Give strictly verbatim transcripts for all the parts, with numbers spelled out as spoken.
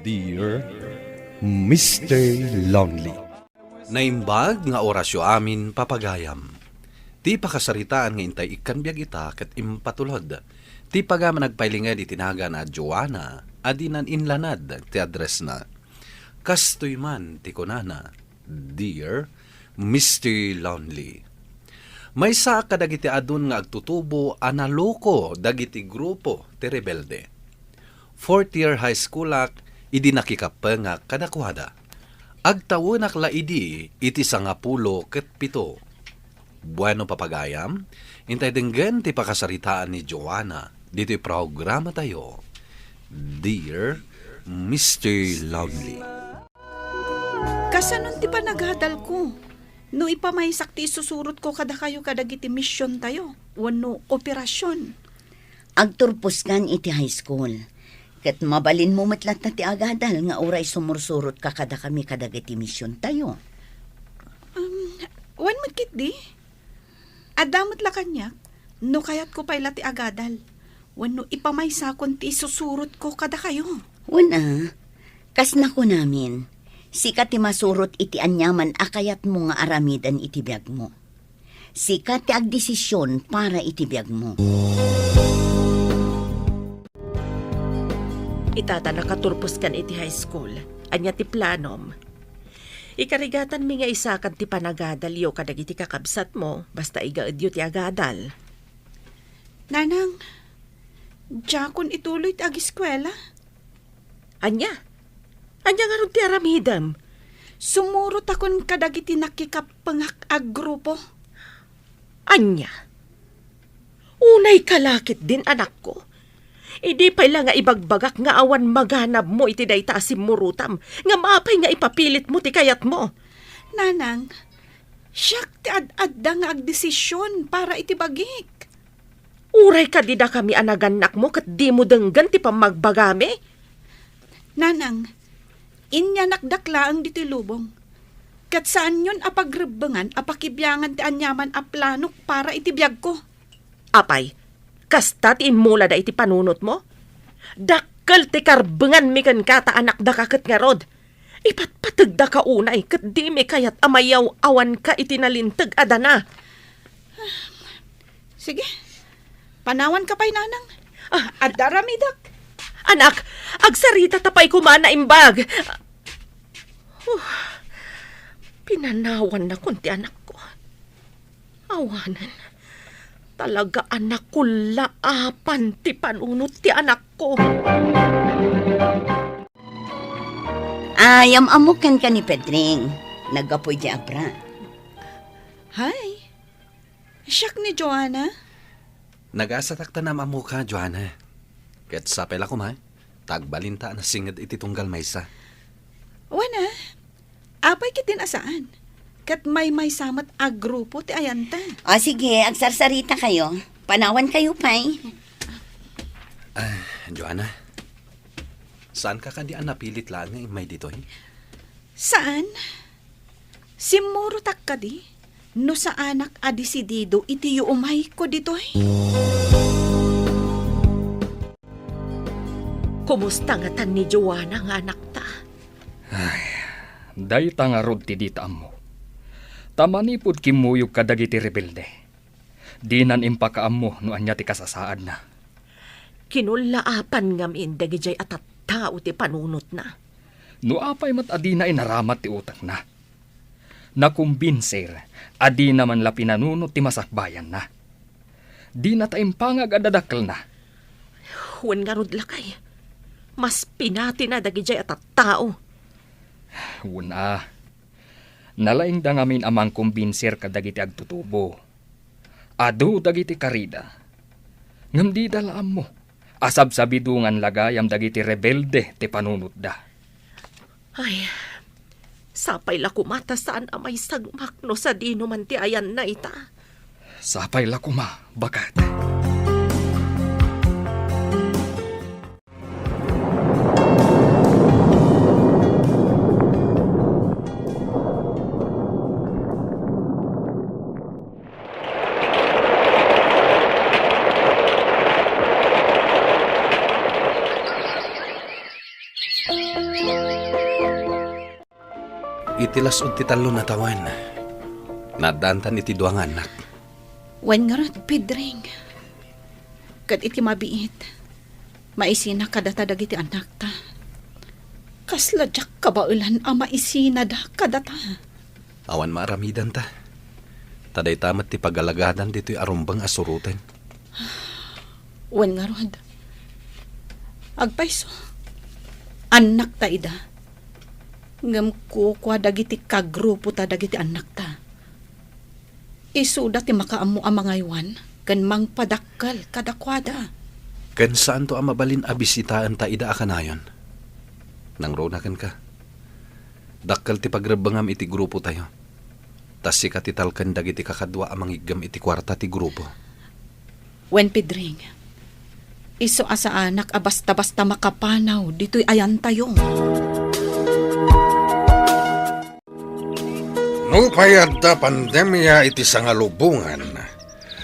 Dear Mister Lonely. Naimbag nga orasyo amin, papagayam. Ti pakasaritaan nga intay ikkan biag ita ket impatulod ti pagaman agpailinged iti nagan a Joanna a dinan inlanad ti addressna. Kastoy man ti kunana, "Dear Mister Lonely, maysaak kadagiti adun nga agtutubo a naloko dagiti grupo ti rebelde. Fourth year high schoolak idi nakikappengak kadakuada. Agtawenak la idi iti sangapulo ket pito." Bueno, papagayam, intay denggen ti pakasaritaan ni Joanna ditoy programatayo, Dear Mister Lonely. Kasanon ti panagadalko? No ipamaysak ti isusurotko kadakayo kadagiti misiontayo wenno operasion. Agturposkan iti high school. Ket mabalinmo met latta ti agadal nga uray sumursurotka kadakami kadagiti misiontayo. Um, wen met ketdi? Adda met la kaniak, no kayatko pay la ti agadal, wenno ipamaysakon ti isusurotko kadakayo. Wen a, kas nakunamin, sika ti masurot iti aniaman a kayatmo nga aramiden iti biagmo. Sika ti agdesision para iti biagmo. Ita ta nakaturposkan iti high school, ania ti planom? Ikarigatanmi nga isakad ti panagadalyo kadagiti kakabsatmo, basta igaedyo ti agadal. Nanang, diakon ituloy ti agiskuela. Ania? Ania ngarud ti aramidem? Sumurotakon kadagiti nakikappengak a grupo. Ania? Unayka la ketdin, anakko. Idi pay la nga ibagbagak nga awan maganabmo iti dayta a simmurotam, ngem apay nga ipapilitmo ti kayatmo? Nanang, siak ti ad-adda nga agdesision para iti bagik. Uray kadi dakami a nagannakmo ket dimo denggen ti pammagbagami? Nanang, inyanakdak laeng ditoy lubong. Ket saanyon a pagrebbengan a pakibiangan ti aniaman a planok para iti biagko. Apay, kasta ti immulada iti panunotmo? Dakkel ti karbenganmi kenka ta anakdaka ket ngarud. Ipatpategdaka unay ket dimi kayat a mayaw-awanka iti nalinteg a dana. Sige, panawanka pay, Nanang. Ah. Adda aramidek. Anak, agsarita ta pay koma, naimbag. Huh, pinanawannakon ti anakko. Awanen, talaga a nakullaapan ti panunot ti anakko. Ay, am-ammok kenka ni Pedring. Naggapu idiay abra. Hi. Siak ni Joanna. Nagasatak ta naam-ammoka, Joanna. Ket sapay la koma, ta agbalinta a nasinged iti tunggal maysa. Wen a, apay ketdin a saan? Ket maymaysa met a grupo ti ayanta. O sige, agsarsarita kayo. Panawan kayo pay. Ah, Joanna, saanka kadi a napilit laeng nga immay ditoy? Saan? Simmurotak kadi no saanak a desidido iti yuumayko ditoy? Kumusta ngatan ni Joanna nga anakta? Ay, dayta ngarud ti dita ammo. Ta manipud kimmuyog kadagiti rebelde, dinan impakaammo no ania ti kasasaadna. Kinullaapan ngamin dagidiay a tattao ti panunotna. No apay met a dina inaramat ti utekna, nakumbinser a dina man la pinanunot ti masakbayanna. Dina ta impangag a dadakkelna. Wen ngarud lakay, mas pinatina dagidiay a tattao. Wen a, nalaingda ngamin a mangkumbinser kadagiti agtutubo. Adu dagiti karida. Ngem dida la ammo a sabsabidongan la gayam dagiti rebelde ti panunotda. Ay, sapay la koma ta saan a maisagmak no sadino man ti ayanna ita. Sapay la koma, baket. Iti las-ud ti tallo a tawen, naaddaantan iti dua nga annak. Wen ngarud, Pedring. Ket iti mabiit, maisina kadata dagiti annakta. Kasla diak kabaelan a maisinada kadata. Awan maaramidanta. Ta dayta met ti pagalagadan ditoy a rumbeng a suroten. Wen ngarud, agpayso, annakta ida. Ngem kukua dagiti kagrupota dagiti annakta. Isuda ti makaammo a mangaywan ken mangpadakkel kadakuada. Ken saanto a mabalin a bisitaenta ida a kanayon. Nangruna kenka. Dakkel ti pagrebbengam iti grupotayo. Ta sika ti talken dagiti kakadua a mangiggem iti kuarta ti grupo. Wen, Pedring, isu a saanak a basta-basta makapanaw ditoy ayantayo. Nupay adda pandemia iti sangalubongan,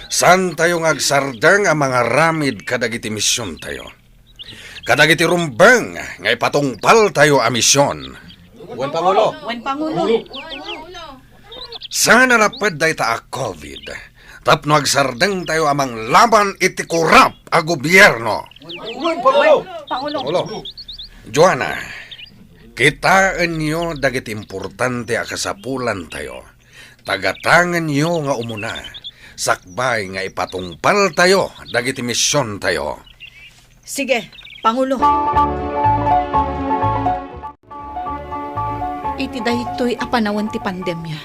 saantayo nga agsardeng a mangaramid kadagiti misiontayo. Kadagiti rumbeng nga ipatungpaltayo a mision. Wen, Pangulo. Wen, Pangulo. Saan a napped dayta a COVID tapno agsardengtayo a manglaban iti korap a gobierno. Wen, Pangulo. Pangulo. Joanna, kitaenyo dagiti importante a kasapulantayo. Tagatangenyo nga umuna, sakbay nga ipatungpaltayo dagiti misiontayo. Sige, Pangulo. Iti daytoy a panawen ti pandemia,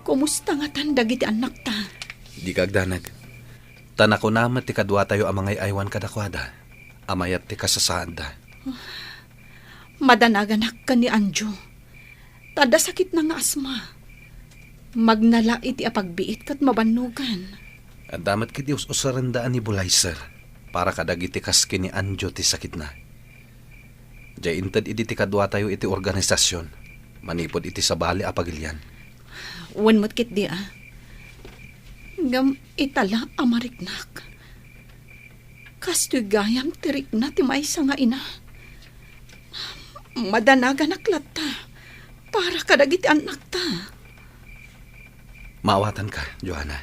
kumusta ngatan dagiti annakta? Dika agdanag. Ta nakuna met ti kaduatayo a mangay-aywan kadakuada a mayat ti kasasaadda. Madanaganak ken ni Anjo. Ta adda sakitna nga asma. Magnala iti apagbiit ket mabannogan. Adda met ketdi us-usarenda a nebulizer para kadagiti kas ken ni Anjo ti sakitna. Diay inted idi ti kaduatayo iti organisasion manipud iti sabali a pagilian. Wen met ketdi a. Ngem ita la a mariknak. Kastoy gayam ti rikna ti maysa nga ina. Madanaganak latta para kadagiti annakta. Maawatanka, Joanna.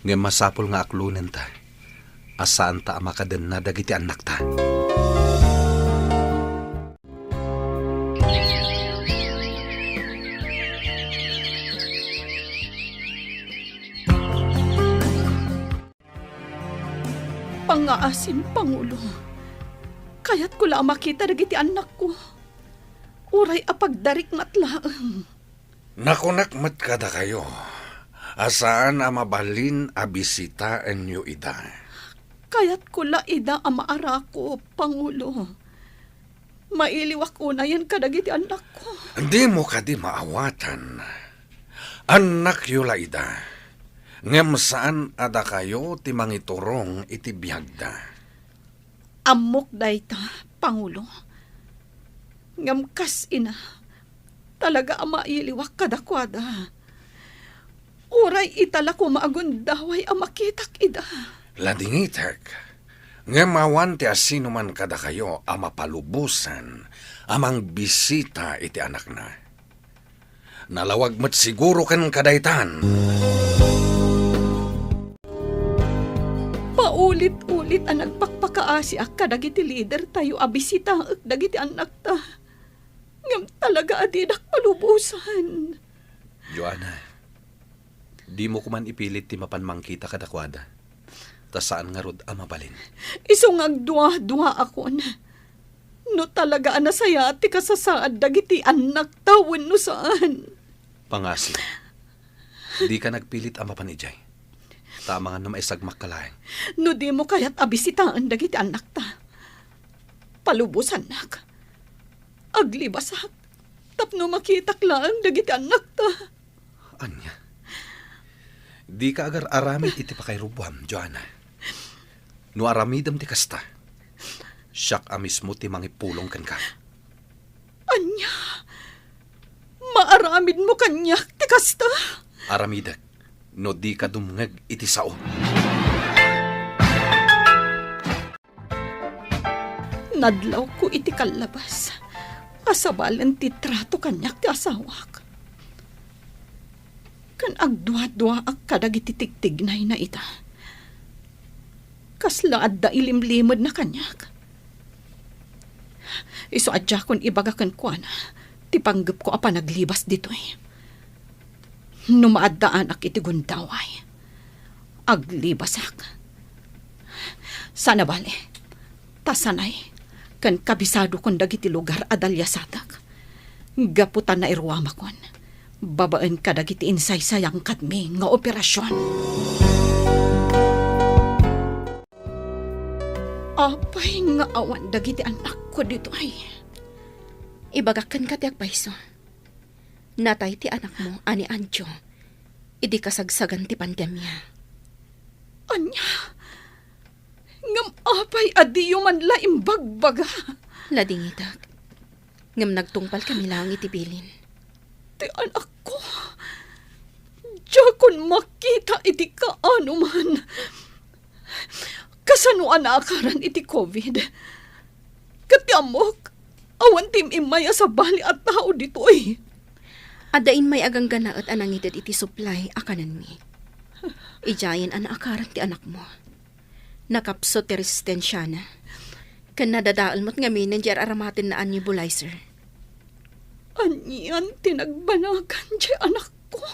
Ngem masapul nga aklonenta a saanta a makadenna dagiti annakta. Pangngaasim, Pangulo. Kayatko la a makita dagiti annakko. Uray a pagdarikmat laeng. Nakunak met kadakayo a saan a mabalin a bisitaenyo ida. Kayatko la ida a maarakop, Pangulo. Mailiwak unayen kadagiti annakko. Dimo kadi maawatan. Annakyo la ida. Ngem saan a dakayo ti mangiturong iti biagda. Ammok dayta, Pangulo. Ngem kas ina, talaga a mailiwak kadakuada. Uray ita la koma a gundaway a makitak ida. Ladingitek, ngem awan ti asinoman kadakayo a mapalubosan a mangbisita iti anakna. Nalawag met siguro ken kadaytan. Paulit-ulit a nagpakpakaasiak kadagiti lidertayo a bisitaek dagiti annakta. Ngem talaga a didak palubosan. Joanna, dimo koman ipilit ti mapan mangkita kadakuada. Ta saan ngarud a mabalin. Isu nga agduaduaakon. No talaga a nasayaat ti kasasaad dagiti annakta wenno saan. Pangngaasim, dika nagpilit a mapan idiay. Ta amangan no maisagmakka laeng. No dimo kayat a bisitaen dagiti annakta, palubosannak. Aglibasak tapno makitak laeng dagiti annakta. Ania? Dika agar-aramid iti pakairuboam, Joanna. No aramidem ti kasta, siak a mismo ti mangipulong kenka. Ania? Maaramidmo kaniak ti kasta? Aramidek no dika dumngeg iti sao. Nadlawko iti kallabas. Kasabalen ti trato kaniak ti asawak. Ken agduaduaak kadagiti tigtignayna ita. Kasla adda ilimlimedna kaniak. Isu a diakon ibaga kenkuana ti panggepko a panaglibas ditoy. No maaddaanak iti gundaway, aglibasak. Saan a bale, ta sanay ken kabisadokon dagiti lugar a daliasatek. Gapu ta nairuamakon babaen kadagiti insaysayangkadmi nga operasion. Apay nga awan dagiti annakko ditoy? Ibagak kenka ti agpayso. Natay ti anakmo a ni Anjo idi kasagsagan ti pandemia. Ania? Ngem apay a diyo man la imbagbaga? Ladingitak. Ngem nagtungpalkami laeng iti bilin. Ti anakko, diakon makita iti kaanoman. Kasano a naakaran iti covid? Ket ti ammok, awan ti im-immay a sabali a tao ditoy. Adda immay a gangganaet a nangited iti supply a kanenmi. Idiayen a naakaran ti anakmo. Nakapsut ti resistensiana. Ken nadadael met ngamin diay ar-aramatenna a nebulizer. Anian ti nagbanagan diay anakko?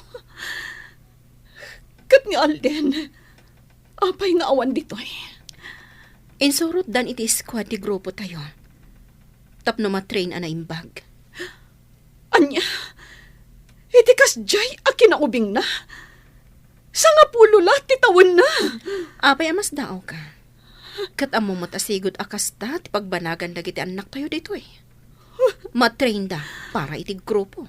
Ket ni Alden, apay nga awan ditoy? Insurotdan iti squad ti grupotayo tapno matrain a naimbag. Ania? Iti kasdiay a kinaubingna? Sangapulo la ti tawenna. Apay a masdaawka? Ket ammo met a sigud a kasta ti pagbanagan dagiti annaktayo ditoy. Matrainda para iti grupo.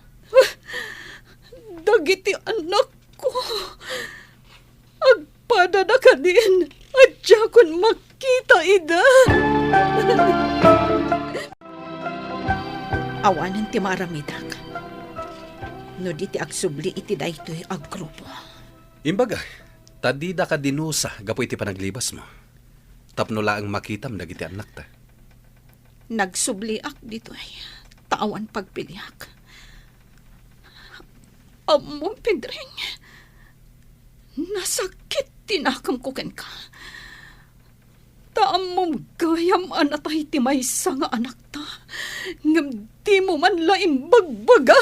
Dagiti annakko, agpadada kadin a diakon makita ida. Awanen ti maaramidak no di ti agsubli iti daytoy a grupo. Imbaga, ta didaka dinusa gapu iti panaglibasmo, tapno laeng makitam dagiti annakta. Nagsubliak ditoy, ta awan pagpiliak. Ammom, Pedring, nasakit ti nakemko kenka. Ta ammom gayam a natay ti maysa nga anakta, ngem dimo man la imbagbaga.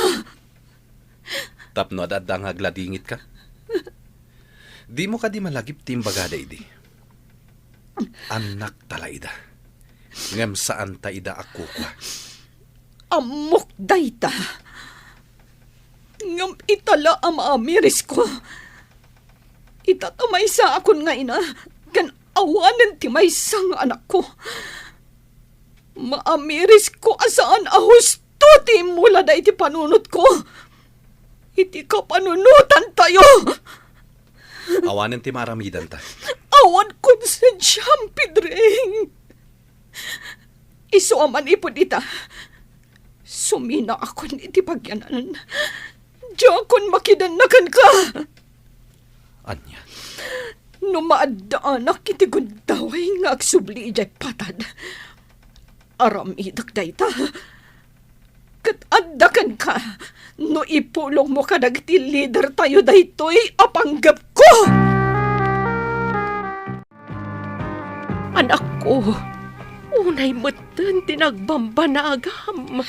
Tapno ad-adda nga agladingitka? Dimo kadi malagip ti imbagada idi? Annakta la ida, ngem saanta ida a kukua. Ammok dayta. Ngem ita la a maamirisko. Ita ta maysaakon nga ina, ken awanen ti maysa nga anakko. Maamirisko a saan a husto ti immulada iti panunotko iti kapanunotantayo. Awanen ti maaramidanta. Awan konsensiam, Pedring. Isu a manipud ita, suminaakon iti pagyanan. Diakon makidenna kenka. Ania? No maaddaanak iti gundaway nga agsubli idiay patad, aramidek dayta. Ket adda kenka no ipulongmo kadagiti lidertayo daytoy a panggepko. Anakko, unay metten ti nagbambanagam.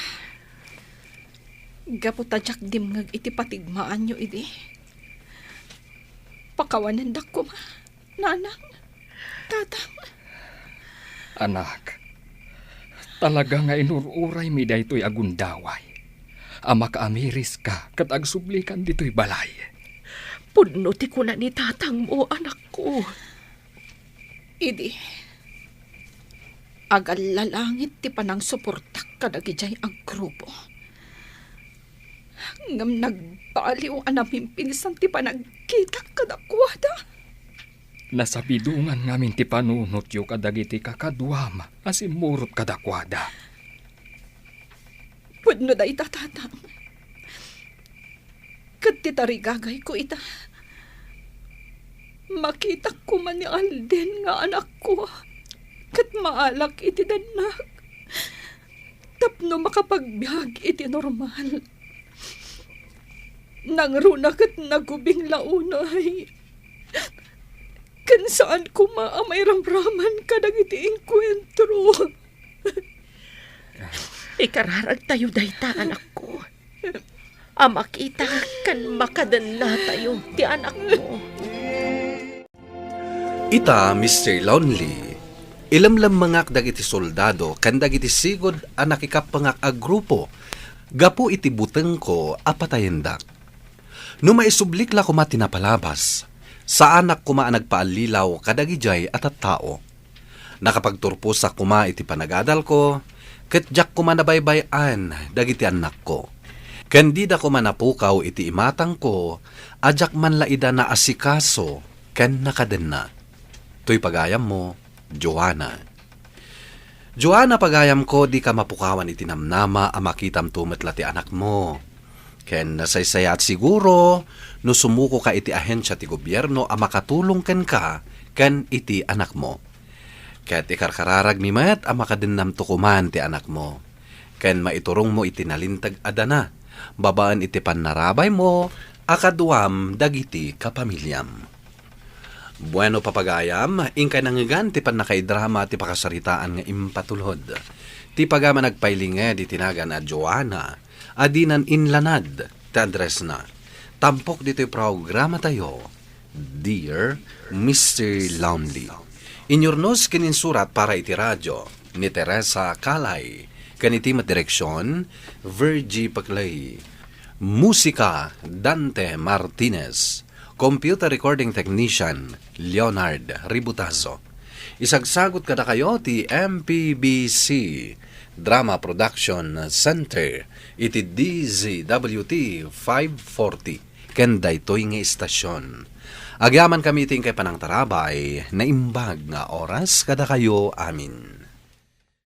Gapu ta diak dimngeg iti patigmaanyo idi, pakawanendak koma, nanang, tatang. Anak, talaga nga inur-uraymi daytoy a gundaway a makaamiriska ket agsublikan ditoy balay. Pudno ti kuna ni tatangmo, anakko. Idi, agallalangit ti panangsuportak kadagidiay a grupo. Ngem nagbaliw a namimpinsan ti panagkitak kadakuada. Nasabidongan ngamin ti panunotyo kadagiti kakaduam a simmurot kadakuada. Pudno dayta, tatang. Ket ti tarigagayko ita, makitak koma ni Alden nga anakko, ket maalak iti dennak. Tap-, no makapagbiag iti normal. Nangruna ket nagubing la unay. Ken saan koma a mairamraman kadagiti engkuentro. Ikararagtayo dayta, anakko. A makita ken makadennatayo ti anakmo. Ita, Mister Lonely, ilemlemmengak dagiti soldado ken dagiti sigud a nakikappengak a grupo gapu iti butengko a patayendak. No maisublik la koma ti napalabas, saanak koma a nagpaallilaw kadagidiay a tattao. Nakapagturposak koma iti panagadalko, ket diak koma nabaybay-an dagiti annakko. Ken dida koma napukaw iti imatangko a diak man la ida naasikaso ken nakadenna. Toy pagayammo, Joanna. Joanna, pagayamko, dika mapukawan iti namnama a makitamto met la ti anakmo. Ken nasaysayaat siguro no sumukoka iti ahensia ti gobierno a makatulong kenka ken iti anakmo. Ket ikarkararagmi met a makadennamto koman ti anakmo, ken maiturongmo iti nalinteg a dana babaen iti pannarabaymo a kaduam dagiti kapamiliam. Bueno, papagayam, inkay nangngegan ti pannakaidrama ti pakasaritaan nga impatulod. Ti pagayam a nagpailinged iti nagan a Joanna, a dinan inlanad ti addressna. Tampok ditoy programatayo, Dear Mister Lonely. Inyurnos ken insurat para iti radyo ni Teresa Calay, ken iti met direksion, Virgie Paclay. Musika, Dante Martinez. Computer recording technician, Leonard Ributazo. Isagsagut kadakayo ti M P B C Drama Production Center iti D Z W T five forty ken daytoy nga istasyon. Agyamankami iti inkay panangtarabay, naimbag nga oras kadakayo amin.